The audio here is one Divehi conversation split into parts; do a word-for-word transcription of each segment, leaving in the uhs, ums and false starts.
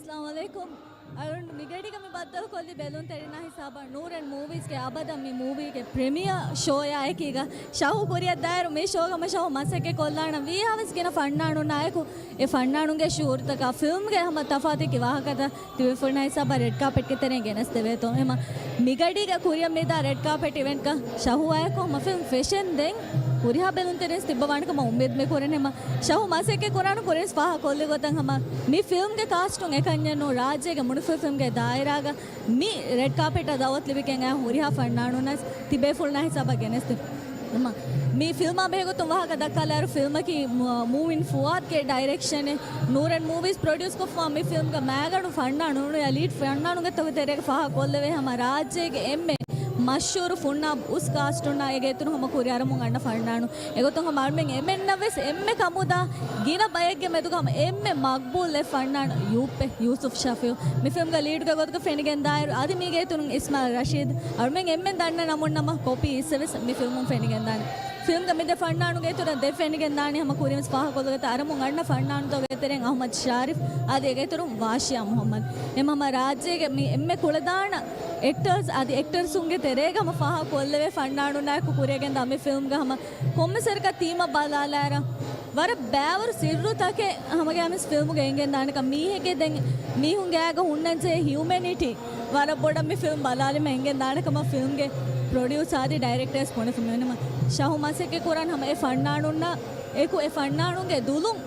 އައްސަލާމު ޢަލައިކުމް. އަޅުން މިގަޑީގަ މި ބައްދަލުކޮށްލި ބެލުންތެރިންނާ ހިސާބަށް ނޫރަން މޫވީޒްގެ އަބަދަށް މި މޫވީގެ ޕްރިމިއާ ޝޯއާ އެކީގަ ޝަހު ކުރިއަށްދާއިރު މި ޝޯގަ ހަމަ ޝަހު މަސައްކަތް ކޮށްލާނަން ވީހާވެސް ގިނަ ފަންނާނުންނާއެކު އެ ފަންނާނުންގެ ޝުޢޫރުތަކާ ފިލްމްގެ ހަމަ ތަފާތު ކި ވާހަކަތައް ތިބޭފުޅުންނާ ހިސާބަށް ރެޑް ކާޕެޓްގެ ތެރެއިން ގެނެސްދެވޭތޯ. އެހެމަ މިގަޑީގަ ކުރިއަށް މިދާ ރެޑް ކާޕެޓް އިވެންޓްގަ ޝަހުއާއެކު ހަމަ ފިލްމް ފެށެން ދެން ހުރިހާ ބެލުންތެރިން ތިއްބަވާނެ ކަމަށް އުއްމީދު މި ކުރަން. ހަމަ ޝަހު މަސައްކަތް ކުރާނު ކުރިން ފާހަގަކޮށްލި ގޮތަށް ހަމަ މި ފިލްމްގެ ކާސްޓުން އެކަންޏެއް ނޫން، ރާއްޖޭގެ މުނިފުޅު ފިލްމްގެ ދާއިރާގަ މި ރެޑް ކާޕެޓަށް ދައުވަތު ލިބިގެން އައި ހުރިހާ ފަންނާނުންނަށް ތިބޭފުޅުންނާ ހިސާބަށް ގެނެސްދިން. މި ފިލްމާ ބެހޭގޮތުން ވާހަކަ ދައްކާލާއިރު، ފިލްމަކީ މު-، މޫމިން ފުއާދްގެ ޑައިރެކްޝަނެއް، ނޫރަން މޫވީސް ޕްރޮޑިއުސްކޮށްފަ މި ފިލްމްގެ މައިގަނޑު ފަންނާނުން ލީޑް ފަންނާނުގެ ތަކުގެ ތެރޭގަ ފާހަގަކޮށްލެވޭ ހަމަ ރާއްޖޭގެ އެންމެ މަޝްހޫރު ފުންނާ އުސް ކާސްޓުންނާ އޭގެ އިތުރުން ހަމަ ކުރިއަރަމުން އަންނަ ފަންނާނު. އެގޮތުން ހަމަ އަޅުމެން އެމެންނަށް ވެސް އެންމެ ކަމުދާ ގިނަ ބައެއްގެ މެދުގަ ހަމަ އެންމެ މަގްބޫލް އެއް ފަންނާނު ޔޫޕެ ޔޫސުފް ޝަފީޢު މި ފިލްމްގަ ލީޑްގެ ގޮތުގަ ފެނިގެންދާއިރު، އަދި މީގެ އިތުރުން އިސްމާއިލް ރަޝީދު، އަޅުމެން އެންމެން ދަންނަ ނަމުން ނަމަ ކޮޕީ އިއްސެވެސް މި ފިލްމުން ފެނިގެންދާނެ. ފިލްމްގަ މި ދެ ފަންނާނުގެ އިތުރަށް ދެ ފެނިގެންދާނެ ހަމަ ކުރިން ވެސް ފާހަގަކޮށްލި ގޮތަށް އަރަމުން އަންނަ ފަންނާނުތަކުގެ ތެރެއިން އަޙްމަދު ޝާރިފް އަދި އޭގެ އިތުރުން ވާޝިޔާ މުޙައްމަދު. އެ ހަމަ ރާއްޖޭގެ މި އެންމެ ކުޅަދާނަ އެކްޓަރސް އަދި އެކްޓަރސުންގެ ތެރޭގަ ހަމަ ފާހަގަކޮށްލެވޭ ފަންނާނުންނާއެކު ކުރިއަށް ގެންދާ މި ފިލްމްގަ ހަމަ ކޮންމެސް ވަރަކަށް ތީމަށް ބަލާލާއިރަށް ވަރަށް ބައިވަރު ސިއްރުތަކެއް ހަމަގައިމުވެސް ފިލްމުގަ އެނގެންދާނެކަން. މީހެކޭ ދެން މީހުންގެ ގާގަ ހުންނަންޖެހޭ ހިއުމެނިޓީ ވަރަށް ބޮޑަށް މި ފިލްމް ބަލާލީމަ އެނގެންދާނެކަމަށް ފިލްމްގެ ޕްރޮޑިއުސާ އަދި ޑައިރެކްޓާސް ބުނެފަ މިވަނީމަ ޝަހު މަސައްކަތް ކުރަން ހަމަ އެ ފަންނާނުންނާ އެކު އެ ފަންނާނުންގެ ދުލުން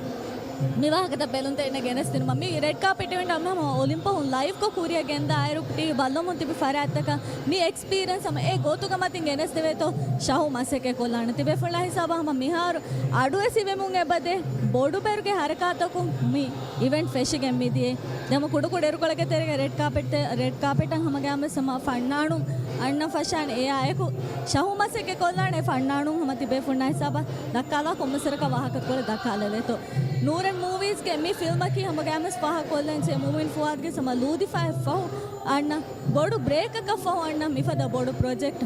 މި ވާހަކަތައް ބެލުންތެރިންނަށް ގެނެސްދިނުމަށް. މި ރެޑް ކާޕެޓް އިވެންޓް އަޅުމެން ހަމަ އޮލިމްޕަހުން ލައިވްކޮށް ކުރިއަށް ގެންދާއިރު ޓީވީ ބައްލަމުން ތިބި ފަރާތްތަކަށް މި އެކްސްޕީރިއެންސް ހަމަ އެ ގޮތުގަ މަތިން ގެނެސްދެވޭތޯ ޝަހު މަސައްކަތް ކޮށްލާނެ. ތިބޭފުޅާ ހިސާބަށް ހަމަ މިހާރު އަޑުވެސް އިވެމުން އެބަދޭ ބޮޑުބެރުގެ ހަރަކާތަކުން މި އިވެންޓް ފެށިގެން މިދިޔައީ. ދެމަ ކުޑަކުޑަ އިރުކޮޅެއްގެ ތެރޭގަ ރެޑް ކާޕެޓް، ރެޑް ކާޕެޓަށް ހަމަގައިމުވެސް ހަމަ ފަންނާނުން އަންނަ ފަށާން އެއާއެކު ޝަހު މަސައްކަތް ކޮށްލާނެ ފަންނާނުން ހަމަ ތިބޭފުޅުންނާ ހިސާބަށް ދައްކާލާ ކޮންމެސް ވަރަކަށް ވާހަކަ ކުރެ ދައްކާލެވޭތޯ. ނޫރަން މޫވީޒްގެ މި ފިލްމަކީ ހަމަގައިމުވެސް ފާހަގަކޮށްލަންޖެހޭ މުއުމިން ފުއާދުގެ ހަމަ ލޫދިފާއަށްފަހު އަންނަ ބޮޑު ބްރޭކަކަށްފަހު އަންނަ މިފަދަ ބޮޑު ޕްރޮޖެކްޓް.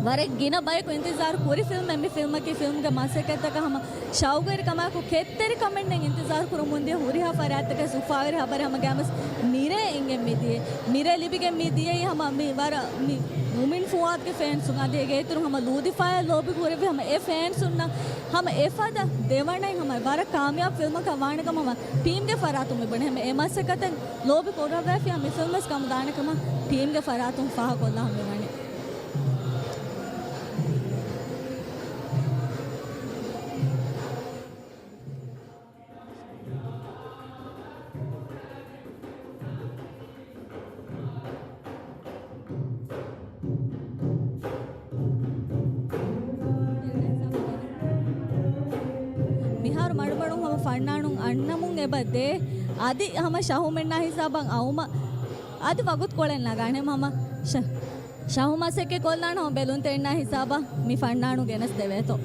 ވަރަށް ގިނަ ބަޔަކު އިންތިޒާރު ކުރި ފިލްމެއް މި ފިލްމަކީ. ފިލްމްގެ މަސައްކަތްތަކަށް ހަމަ ޝައުގުވެރިކަމާއެކު ކެތްތެރިކަމެއްނެތް އިންތިޒާރު ކުރަމުންދިޔަ ހުރިހާ ފަރާތްތަކަށް އުފާވެރި ހަބަރެއް ހަމަގައިމުވެސް މިރޭ އިނގެން މިދިޔައީ. މިރޭ ލިބިގެން މިދިޔައީ ހަމަ މި ވަރަށް މި މުއުމިން ފުއާދުގެ ފޭންސުން އަދި އޭގެ އިތުރުން ހަމަ ލޫދިފާއަށް ލޯބި ކުރެއްވި ހަމަ އެ ފޭންސުންނަށް ހަމަ އެފަދަ ދެވަނައިން ހަމަ ވަރަށް ކާމިޔާބު ފިލްމަކަށް ވާނެކަމަށް ޓީމްގެ ފަރާތުން މި ބުނެ. ހަމަ އެ މަސައްކަތަށް ލޯބި ކުރައްވާފި ހަމަ މި ފިލްމްވެސް ކަމުދާނެކަމަށް ޓީމްގެ ފަރާތުން ފާހަގަކޮށްލާ ހަމަ މިވަނީ. މިހާރު މަޑުމަޑުން ހަމަ ފަންނާނުން އަންނަމުން އެބަ ދޭ. އަދި ހަމަ ޝަހުމެންނާ ހިސާބަށް އައުމަށް އަދި ވަގުތުކޮޅެއް ނަގާނެ. ހަމަ ޝަ-، ޝަހު މަސައްކަތް ކޮށްލާން ހަމަ ބެލުންތެރިންނާ ހިސާބަށް މި ފަންނާނު ގެނެސް ދެވޭތޯ.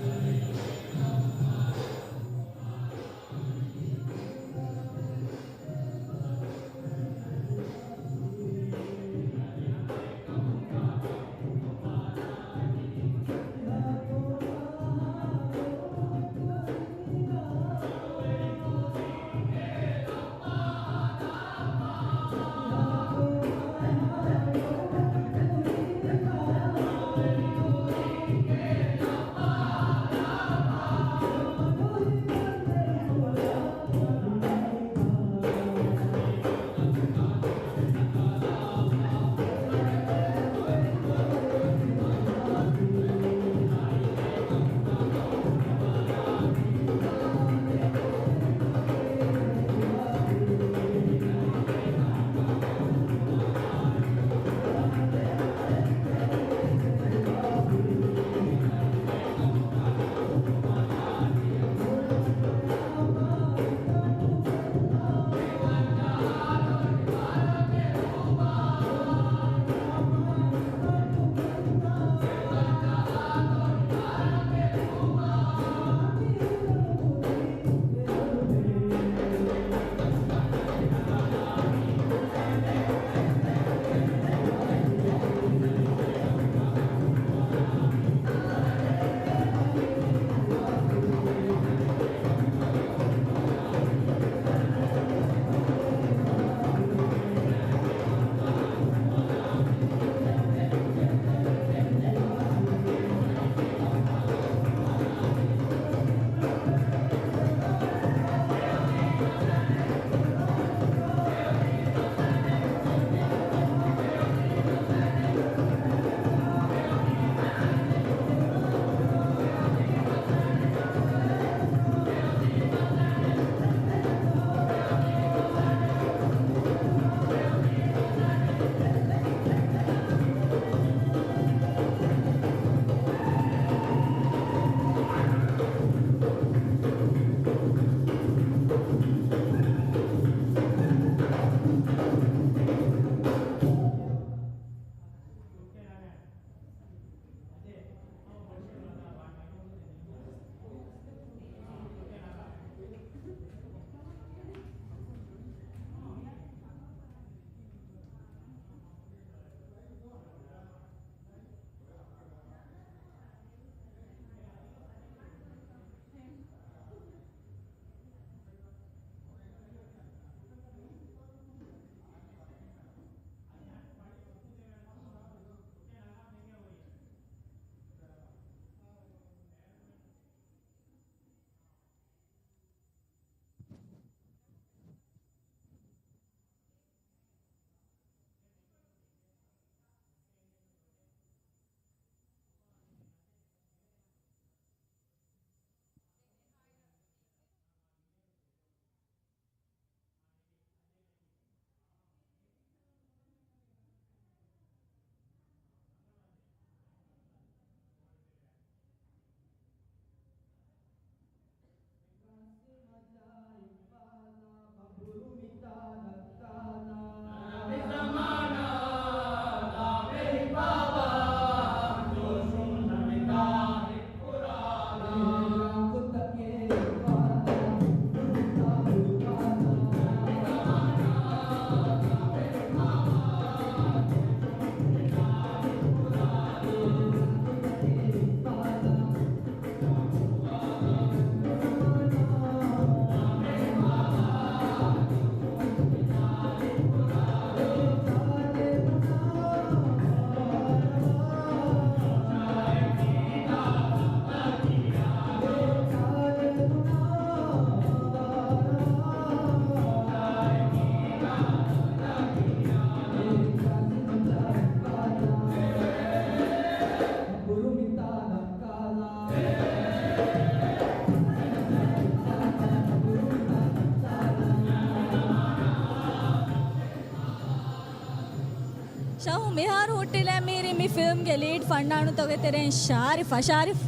ޝަހު، މިހާރު ހުއްޓިލައި މީރި މި ފިލްމްގެ ލީޑް ފަންނާނުތަކުގެ ތެރެއިން ޝާރިފް. ޝާރިފް.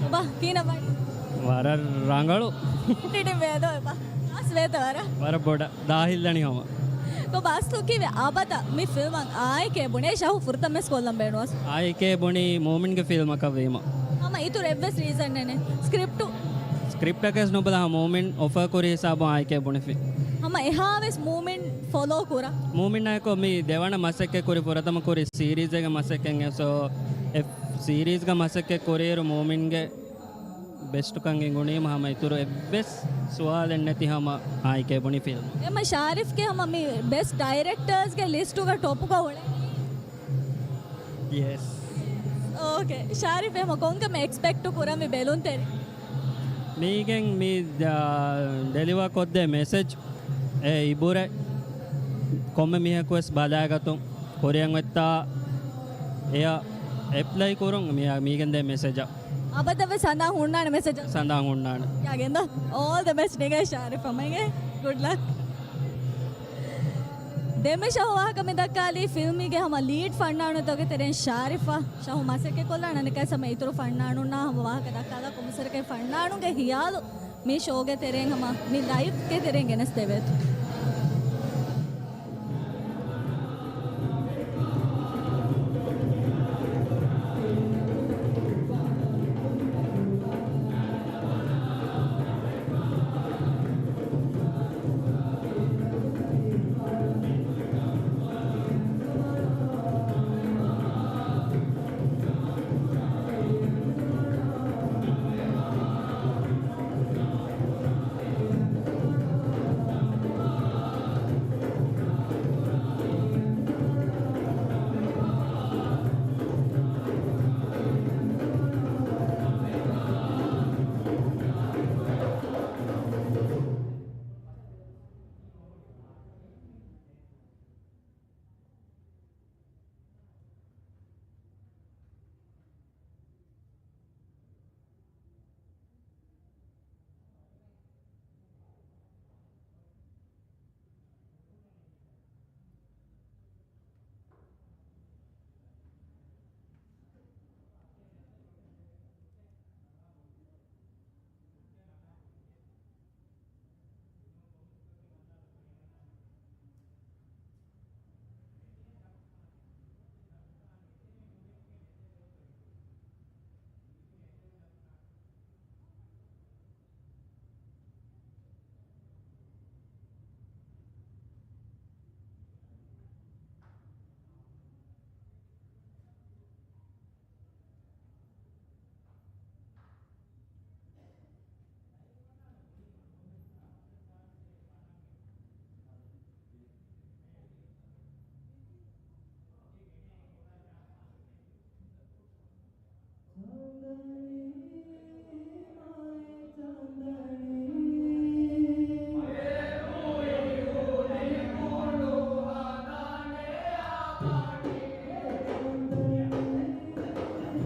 އޮބާ، ކީނަ ވަނީ؟ ވަރަށް ރަނގަޅު. ހުއްޓިޑިން ވޭދޯ އެބާ. އަސް ވޭތަ ވަރަށް. ވަރަށް ބޮޑަށް ދާހިލްލަނީ ހަމަ. ކޮބާ އަސްލު ކީވެ އަބަދަ މި ފިލްމަށް އާއެކޭ ބުނޭ؟ ޝަހު ފުރަތަމަސް ކޮށްލަން ބޭނުވަސް. އާއެކޭ ބުނީ މޫމިންގެ ފިލްމަކަށް ވީމަ. ހަމަ އިތުރު އެއްވެސް ރީޒަން ނެނެ. ސްކްރިޕްޓު. ސްކްރިޕްޓަކަސް ނުބަލާ މޫމިން އޮފަރ ކުރި ހިސާބު އާއެކޭ ބުނެފި. ހަމަ އެހާވެސް މޫމިން ފޮލޯ ކުރާ. މޫމިން އާއެކޯ މި ދެވަނަ މަސައްކަތް ކުރި ފުރަތަމަ ކުރި ސީރީޒެއްގެ މަސައްކަތް އެ. ސޯ، އެ ސީރީޒްގެ މަސައްކަތް ކުރިއިރު މޫމިންގެ ބެސްޓުކަން އެނގުނީމަ ހަމަ އިތުރު އެއްވެސް ސުވާލެއް ނެތި ހަމަ އާއެކޭ ބުނި ފިލްމް. އެމަ ޝާރިފްގެ ހަމަ މި ބެސްޓް ޑައިރެކްޓާސްގެ ލިސްޓުގަ ޓޮޕުގަ އުޅެނީ. ޔެސް. އޯކޭ. ޝާރިފް އެމަ ކޮންކަމެއް އެކްސްޕެކްޓު ކުރަންވީ ބެލުންތެރި؟ މީގެން މި، އާ، ޑެލިވާ ކޮށްދޭ މެސެޖް އެ އިބުރެ ކޮންމެ މީހަކުވެސް ބަލާގަތުން ކުރިއަށް އޮތްތާ އެއަށް އެޕްލައި ކުރުން މި، މީގެން ދޭ މެސެޖަށް. އަބަދަށްވެސް ހަނދާން ހުންނާނެ މެސެޖަށް. ހަނދާން ހުންނާނެ. ޔާގެންދާ. އޯލް ދަ ބެސްޓް ނިގޭ ޝާރިފް ހަމައިގެ. ގުޑް ލަކް. ދެންމެ ޝަހު ވާހަކަ މި ދައްކާލީ ފިލްމީގެ ހަމަ ލީޑް ފަންނާނުތަކުގެ ތެރެއިން ޝާރިފްއާ. ޝަހު މަސައްކަތް ކޮށްލާނަން އަނެކަސް ހަމަ އިތުރު ފަންނާނުންނާ ހަމަ ވާހަކަ ދައްކާލާ ކޮންމެސް ވަރަކަށް ފަންނާނުންގެ ހިޔާލު މި ޝޯގެ ތެރެއިން ހަމަ މި ލައިވްގެ ތެރެއިން ގެނެސްދެވޭތޯ.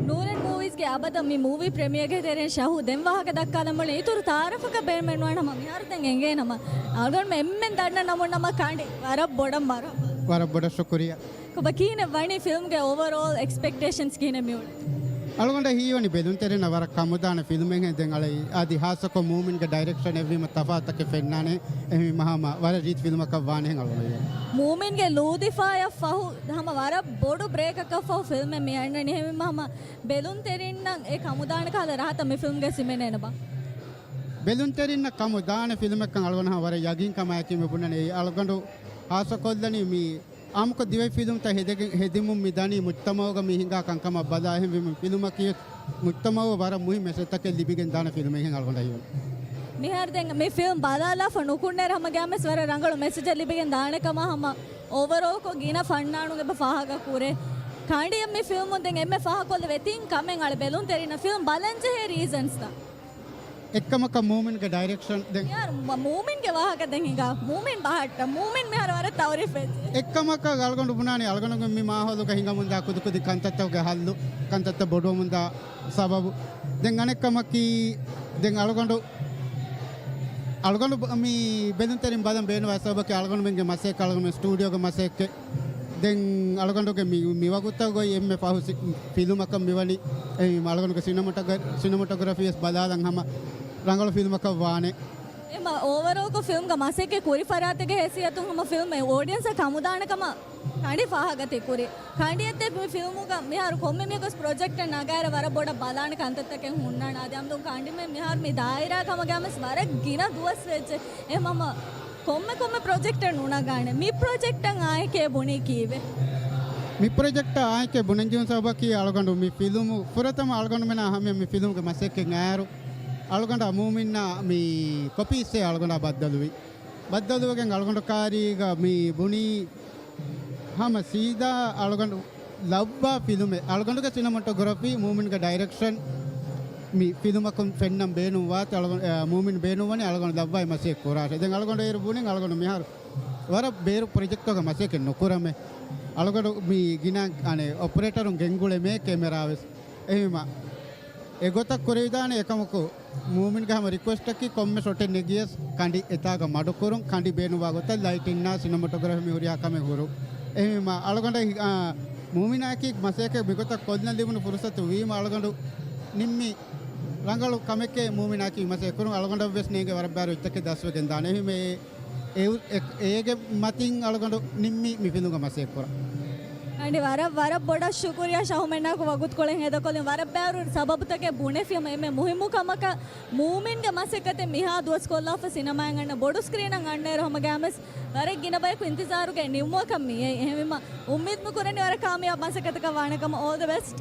ނޫރެން މޫވީޒްގެ އަބަދަށް މި މޫވީ ޕްރެމިއަރގެ ތެރެއިން ޝަހު ދެން ވާހަކަ ދައްކާލަން ބުނެ އިތުރު ތައާރަފަކަށް ބޭނުމެއް ނުވާނަމަ މިހާރު ދެން އެނގޭނަމަ އަޅުގަނޑުމެން އެންމެން ދަންނަ ނަމުން ނަމަ ކަނޑި. ވަރަށް ބޮޑަށް މަރު. ވަރަށް ބޮޑަށް ޝުކުރިއްޔާ. ކޮބާ ކިހިނެއް ވަނީ ފިލްމްގެ އޯވަރޯލް އެކްސްޕެކްޓޭޝަންސް ކިހިނެއް މިއުޅެނީ؟ އަޅުގަނޑަށް ހީވަނީ ބެލުންތެރިންނަށް ވަރަށް ކަމުދާނެ ފިލްމެއްހެން ދެން އަޅައި. އަދި ހާއްސަކޮށް މޫމިންގެ ޑައިރެކްޝަން އެއްވީމަ ތަފާތުތަކެއް ފެންނާނެ. އެހެންވީމަ ހަމަ ވަރަށް ރީތި ފިލްމަކަށް ވާނެހެން އަޅުގަނޑަށް ހީވަނީ. މޫމިންގެ ލޫދިފާޔަށް ފަހު ހަމަ ވަރަށް ބޮޑު ބްރޭކަކަށް ފަހު ފިލްމެއް މި އަންނަނީ. އެހެންވީމަ ހަމަ ބެލުންތެރިންނަށް އެ ކަމުދާނެ ކަހަލަ ރަހަތައް މި ފިލްމްގެ ސިމެނޭނެބާ؟ ބެލުންތެރިންނަށް ކަމުދާނެ ފިލްމެއްކަން އަޅުގަނޑު ހަމަ ވަރަށް ޔަގީންކަމާއެކީ މި ބުނަނީ. އަޅުގަނޑު ހާއްސަކޮށްލަނީ މި އާއްމުކޮށް ދިވެހި ފިލުމްތައް ހެދެގެ-، ހެދިމުން މި ދަނީ މުޖްތަމައުގަ މި ހިނގާ ކަންކަމަށް ބަލާ. އެހެންވީމަ ފިލުމަކީ މުޖްތަމައު ވަރަށް މުހިން މެސެޖްތަކެއް ލިބިގެން ދާނެ ފިލުމެއްހެން އަޅުގަނޑަށް ހީވަނީ. މިހާރު ދެން މި ފިލްމް ބަލާލާފަ ނުކުންނޭރު ހަމަ ގައިމުވެސް ވަރަށް ރަނގަޅު މެސެޖެއް ލިބިގެން ދާނެ ކަމަށް ހަމަ އޯވަރޯލްކޮށް ގިނަ ފަންނާނުން އެބަ ފާހަގަ ކުރޭ. ކަނޑިއަށް މި ފިލްމުން ދެން އެންމެ ފާހަގަކޮށްލެވޭ ތިން ކަމެއް އަޅެ ބެލުންތެރިންނަށް ފިލްމް ބަލަންޖެހޭ ރީޒަންސްތައް. އެއްކަމަކަށް މޫމިންގެ ޑައިރެކްޝަން ދެން. ޔާރު، މ-، މޫމިންގެ ވާހަކަ ދެން ހިނގާ. މޫމިން ބަހައްޓަ. މޫމިން މިހާރު ވަރަށް ތައުރީފް ވެއްޖެ. އެއްކަމަކަށް އަޅުގަނޑު ބުނާނީ އަޅުގަނޑުގެ މި މާހައުލުގަ ހިނގަމުންދާ ކުދިކުދި ކަންތައްތަކުގެ ހައްލު، ކަންތައްތައް ބޮޑުވަމުންދާ ސަބަބު. ދެން އަނެއްކަމަކީ، ދެން އަޅުގަނޑު، އަޅުގަނޑު ބ-، މި ބެލުންތެރިން ބަލަން ބޭނުންވާ ސަބަބަކީ އަޅުގަނޑުމެންގެ މަސައްކަތް، އަޅުގަނޑުމެން ސްޓޫޑިއޯގެ މަސައްކަތް. ދެން އަޅުގަނޑުގެ މި، މިވަގުތަށް ގޮތް އެންމެ ފަހު ސި، ފިލުމަކަށް މިވަނީ. އެ، އަޅުގަނޑުގެ ސިނަމަޓޮގަ، ސިނަމަޓޮގްރަފީވެސް ބަލާލަން ހަމަ ރަނގަޅު ފިލުމަކަށް ވާނެ. އެމަ އޯވަރޯލްކޮށް ފިލްމްގަ މަސައްކަތް ކުރި ފަރާތެއްގެ ހޭސިއްޔަތުން ހަމަ ފިލްމް އޮޑިއަންސަށް ހަމުދާނެ ކަމަށް ކަނޑި ފާހަގަތި ކުރި. ކަނޑިއަށް މި ފިލްމުގަ މިހާރު ކޮންމެ މީހަކުވެސް ޕްރޮޖެކްޓެއް ނަގާއިރަށް ވަރަށް ބޮޑަށް ބަލާނެ ކަންތައްތަކެއް ހުންނާނެ. އަދި އަމްދުން ކަނޑިމެން މިހާރު މި ދާއިރާ ކަމަށް ގައިމުވެސް ވަރަށް ގިނަ ދުވަސް ވެއްޖެ. އެހެންވީމަ ކޮންމެ ކޮންމެ ޕްރޮޖެކްޓެއް ނުނަގާނެ. މި ޕްރޮޖެކްޓަށް އާއެކޭ ބުނީ ކީއްވެ؟ މި ޕްރޮޖެކްޓަށް އާއެކޭ ބުނެންޖެހުނު ސަބަބަކީ އަޅުގަނޑު މި ފިލުމު ފުރަތަމަ އަޅުގަނޑުމެންނާ ހަމަޔަށް މި ފިލުމުގެ މަސައްކަތް އައިއިރު އަޅުގަނޑާ މޫމިންނާ މި ކޮޕީ އިއްސެއް އަޅުގަނޑާ ބައްދަލުވި. ބައްދަލުވެގެން އަޅުގަނޑު ކާރީގަ މި ބުނީ ހަމަ ސީދާ އަޅުގަނޑު ލައްވާ ފިލުމެއް. އަޅުގަނޑުގެ ސިނަމަޓޮގްރަފީ، މޫމިންގެ ޑައިރެކްޝަން މި ފިލުމަކުން ފެންނަން ބޭނުންވާތީ އަޅުގަނޑު، އަ، މޫމިން ބޭނުންވަނީ އަޅުގަނޑު ލައްވާ މަސައްކަތް ކުރާށޭ. ދެން އަޅުގަނޑު އޭރު ބުނިން އަޅުގަނޑު މިހާރު ވަރަށް ބޭރު ޕްރޮޖެކްޓްތަކުގަ މަސައްކަތް ނުކުރަމޭ. އަޅުގަނޑު މި ގިނަ އަނެއް އޮޕަރޭޓަރުން ގެންގުޅެމޭ ކެމެރާވެސް. އެހެންވީމަ އެގޮތަށް ކުރެވިދާނެ އެކަމަކު، މޫމިންގެ ހަމަ ރިކުއެސްޓަކީ ކޮންމެ ޝޮޓެއް ނެގިޔަސް ކަނޑި އެތާގަ މަޑުކުރުން، ކަނޑި ބޭނުންވާ ގޮތަށް ލައިޓިންނާ ސިނަމަޓޮގްރަފީ މި ހުރިހާ ކަމެއް ހުރުން. އެހެންވީމަ އަޅުގަނޑަށް، އާ، މޫމިނާއަކީ މަސައްކަތް މިގޮތަށް ކޮށްލަން ލިބުނު ފުރުސަތު ވީމަ އަޅުގަނޑު ނިންމި ރަނގަޅު ކަމެކޭ މޫމިނާއަކީ މަސައްކަތް ކުރުން. އަޅުގަނޑަށްވެސް ނޭނގެ ވަރަށް ބާރު އެއްޗަކީ ދަސްވެގެން ދާނެ. އެހެންވީމަ އެ، އެ، އެ، އޭގެ މަތިން އަޅުގަނޑު ނިންމީ މި ފިލުމުގަ މަސައްކަތް ކުރަން. އަނޑި ވަރަށް، ވަރަށް ބޮޑަށް ޝުކުރިއްޔާ ޝަހުމެންނާއަކު ވަގުތުކޮޅެއް ހޭދަކޮށްލިން. ވަރަށް ބާރު ސަބަބުތަކެއް ބުނެފި ހަމަ އެންމެ މުހިއްމު ކަމަކަށް މޫމިންގެ މަސައްކަތެއް މިހާ ދުވަސް ކޮށްލާފަ ސިނަމާއަށް އަންނަ ބޮޑު ސްކްރީނަށް އަންނައިރު ހަމަ ގައިމުވެސް ވަރަށް ގިނަ ބަޔަކު އިންތިޒާރުގެ ނިމުމަކަށް މިއައީ. އެހެންވީމަ އުއްމީދު މި ކުރަނީ ވަރަށް ކާމިޔާބު މަސައްކަތަކަށް ވާނެ ކަމަށް. އޯލް ދަ ބެސްޓް.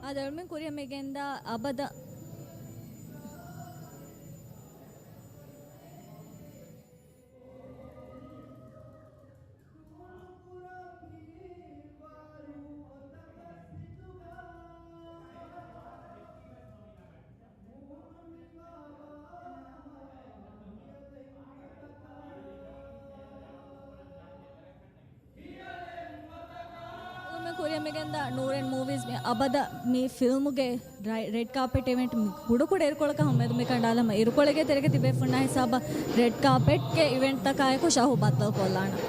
އަދި އުޅުމެން ކުރިއަށް މިގެންދާ އަބަދަށް ކުރިއަށް މިގެންދާ ނޫރެން މޫވީސް މި އަބަދަށް މި ފިލްމުގެ ރައި-، ރެޑް ކާޕެޓް އިވެންޓް މި ކުޑަކުޑަ އިރުކޮޅަކަށް ހަމަ މި ކަނޑާލަމަ އިރުކޮޅެއްގެ ތެރޭގަ ތިބޭފުންނާ ހިސާބަށް ރެޑް ކާޕެޓްގެ އިވެންޓްތަކާއެކު ޝަހު ބައްދަލުކޮށްލާނަން.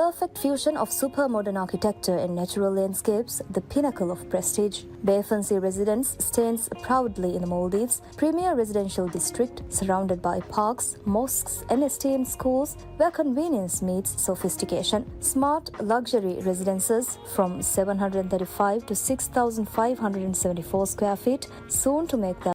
Perfect fusion of super modern architecture and natural landscapes, the pinnacle of prestige. Baefansi Residence stands proudly in the Maldives' premier residential district, surrounded by parks, mosques, and esteemed schools, where convenience meets sophistication. Smart luxury residences from seven hundred thirty-five to six thousand five hundred seventy-four square feet, soon to make their